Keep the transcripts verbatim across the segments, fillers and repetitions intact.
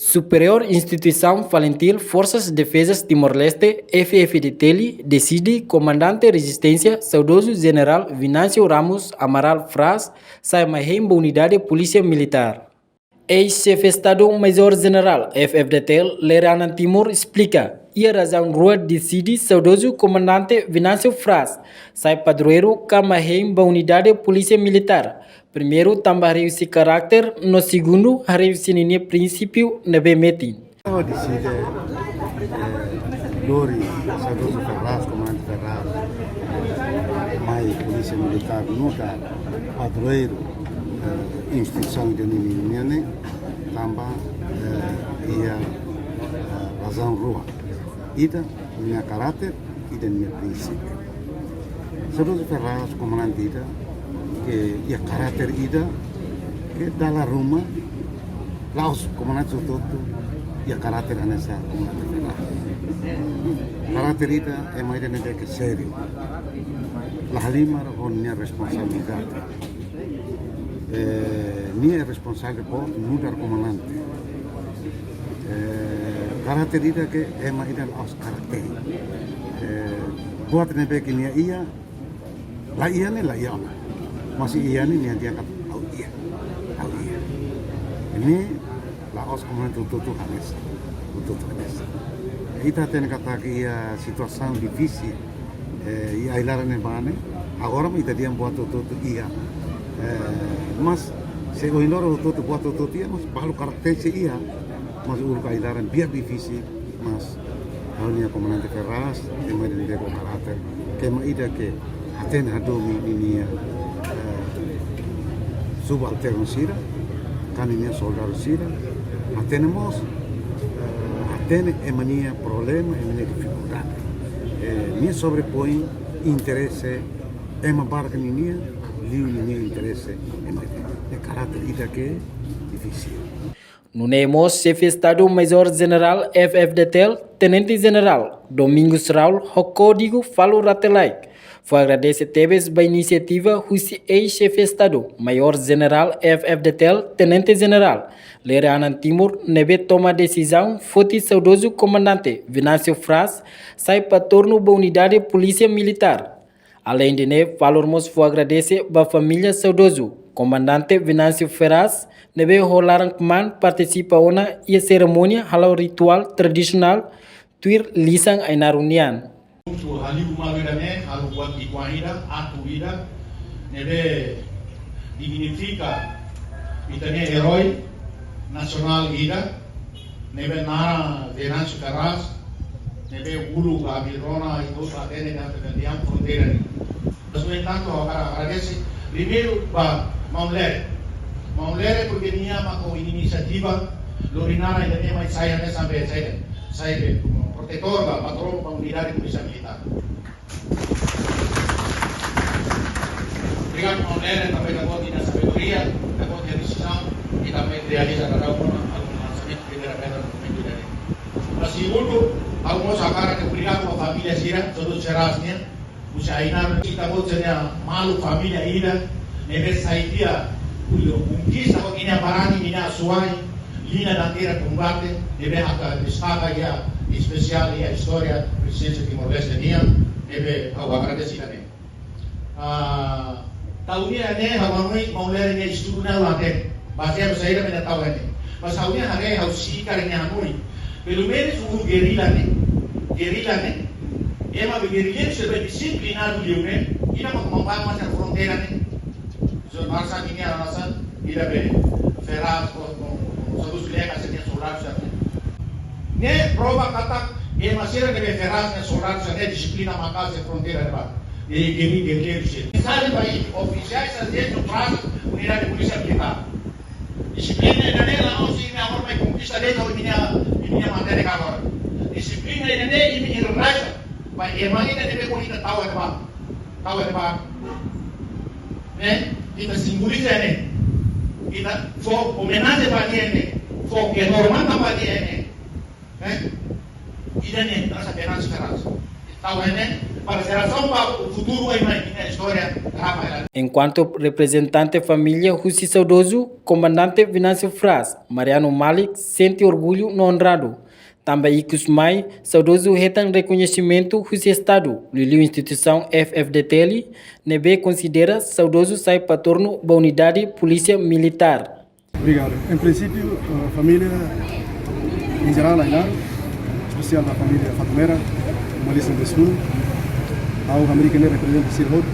Superiór Instituisaun Falintil Forsas Defezas Timor-Leste, F F D T L, deside Komandante Rezisténsia, saudozu Jenerál Venâncio Ramos Amaral Fras, sai mai hein ba Unidade Polísia Militár. Eis-Xefe Estadu Majór Jenerál, F F D T L, Lere Anan Timur esplika, iha razaun rua deside saudozu Komandante Venâncio Fras sai padroeiru ka mai hein ba Unidade Polísia Militár. Primeiru, tanba haree husi karáter, no segundu, haree husi ninia prinsípiu ne'ebé metin. Deside, eh, lori saudozu Ferraz, Komandante Ferraz, mai Polísia Militár nu'udar padroeiru, eh, instituisaun ida-ne'e nian ne'e, tanba, eh, iha, eh, razaun rua. Ida, nia karáter, ida nia prinsípiu. Saudozu Ferraz, komandante ida, ke iha karáter ida, ke dala ruma, la'ós komandante hotu-hotu iha karáter hanesan Komandante Ferraz. Karáter ida, ema ida ne'ebé ke sériu. La halimar ho nia responsabilidade. Eh, nia responsavel boot nu'udar komandante. Eh, karáter ida ke ema ida la'ós karakter. Eh, buat ne'ebé ke nia iha, la iha ne'e, la iha ona. Mas iha ne'e nia dehan katak ha'u iha. Ha'u iha. Ne'e la'ós komandante hotu-hotu hanesan. Hotu-hotu hanesan. Ita hatene katak iha situasaun difisil, eh, iha ai-laran ne'ebá ne'e, agora mak ita dehan buat hotu-hotu iha. Eh, mas se ohin loron hotu-hotu buat hotu-hotu iha, mas balu karakter sei iha. Mas uluk ai-laran biar difisil, mas ha'u-nia Komandante Ferraz, ema ida ne'ebé ho karáter, ke ema ida ke hatene hadomi ninia, eh, subalternu sira, ka ninia soldadu sira, hatene mós, eh, hatene ema nia problema, ema nia difikuldade. Eh, nia sobrepoin interese ema barak ninia, liu ninia interese ema ida. Ne'e karáter ida ke difisil. Nune'e mós Xefe Estadu Majór Jenerál F F D T L, Tenente Jenerál Domingos Raul, ho kódigu falun rate-like, fó agradese tebes ba inisiativa husi eis-Xefe Estadu Majór Jenerál F F D T L, Tenente Jenerál Lere Anan Timur, ne'ebé toma desizaun foti saudozu Komandante Venâncio Fras sai patroeiru ba Unidade Polísia Militár. Aleinde ne'e, falun mós fó agradese ba família saudozu Komandante Venâncio Fras, ne'ebé ho laran-kmaan partisipa ona iha serimónia hala'o rituál tradisionál tuir lisan Ainaro nian. Haliu malu ida-ne'e, halo buat ki'ikoan ida, atu ida, ne'ebé dignifika ita-nia erói nasionál ida, ne'ebé naran Venâncio Ferraz, ne'ebé uluk ami rona ita hotu hatene dehan fronteira nian. Mas, no entantu, ha'u hakarak agradese primeiru ba maun Lere. Maun Lere, porque nia mak ho inisiativa, lori naran ida-ne'e mai sai hanesan be, sai be, sai be, protetór ba, patroun ba Unidade Polísia Militár. Obrigadu, maun Lere, tanba ita-boot nia sabedoria, ita-boot nia desizaun, ita mai realiza daudaun ona, halo lansamentu primeira pedra no momentu ida-ne'e. Mas segundu, ha'u mós hakarak obrigadu ba família sira, todos gerais nian, husi Ainaro, ita-boot sira-nia maluk família ida, ne'ebé sai tiha, konkista ho ninia barani, ninia asuwa'in, liña da terra kombate, ne'ebé ita destaka iha, espesiál iha istória Rezisténsia Timor-Leste nian, ne'ebé ha'u agradese ida-ne'e. Ah, tau ida-ne'e, ha'u hanoin, maun Lere nia estudu ne'e ha'u la hatene. Bazeia ba saida mak nia tau ida-ne'e. Mas ha'u-nia haree, ha'u sei karik nia hanoin. Pelumenus uluk gerilla ne'e, gerilla ne'e, ema be gerrilleiru sira be disiplinadu liu ne'e, ida mak mambaku mai sai fronteira ne'e. Zona Marsa ninia alasan, ida be Ferraz, o, o, o, Santos Leca, sira-nia soldadu sira ne'e. Ne'e prova katak, ema sira ne'ebé Ferraz nia soldadu sira ne'e disiplina maka'as iha fronteira ne'ebá. E geri-, gerrilleiru sira. Mensajen ba ofisiais sira dentru tras Unidade Polísia Militár. Disiplina ida-ne'e la'ós imi agora mai konkista de'it ho imi-nia, imi-nia matéria agora. Disiplina ida-ne'e imi enraiza ba ema ida ne'ebé ko'alia tau iha ne'ebá. Tau iha ne'ebá. Ne'e, ita simboliza ne'e. Ita fó omenajen ba nia ne'e. Fó kehormatan ba nia ne'e. Eh? Ida-ne'e, rasa pena sekarang. Tau ne'e, Para jerasaun ba futuru, ema nia istória, traba. Enkuantu reprezentante família husi saudozu Komandante Venâncio Fraas, Mariano Malik, sente orgullu no onradu. Tanba ikus mai, saudozu hetan rekoñesimentu husi Estadu, liuliu instituisaun F F D T L, ne'ebé konsidera saudozu sai patrono ba unidade Polísia Militár. Obrigadu. Em princípio, eh, família em geral, Ainaro, espesiál ba família Fatumera, Malícia de Sul, ha'u América ne'e reprezenta sira hotu.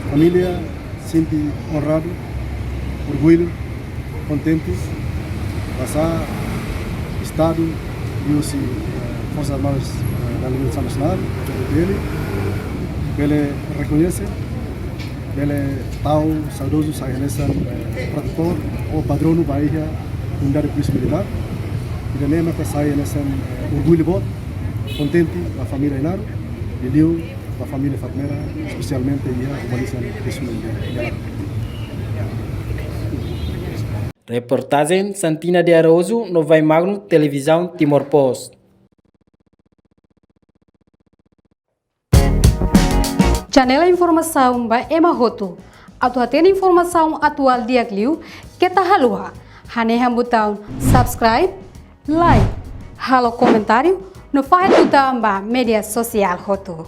Família sente onradu, orgullu, kontente, basá Estadu, liuhusi, eh, Forsas Armadas, eh, da Libertasaun Nasionál, F F D T L, bele rekoñese, bele tau saudozu sai hanesan, eh, protetór ou padronu ba iha unidade Polísia Militár. Ida-ne'e maka sai hanesan, eh, orgullu boot, kontente ba família Ainaro, liuliu ba família Fatumera, espesialmente iha Komandante Venâncio Fraas. Reportajen Santina de Araújo, no Vai Magno, Televizaun Timor Post. Janela informasaun ba ema hotu. Atu hatene informasaun atuál di'ak liu, keta haluha hanehan butaun subscribe, like, halo komentáriu, no fahe tutan ba média sosiál hotu.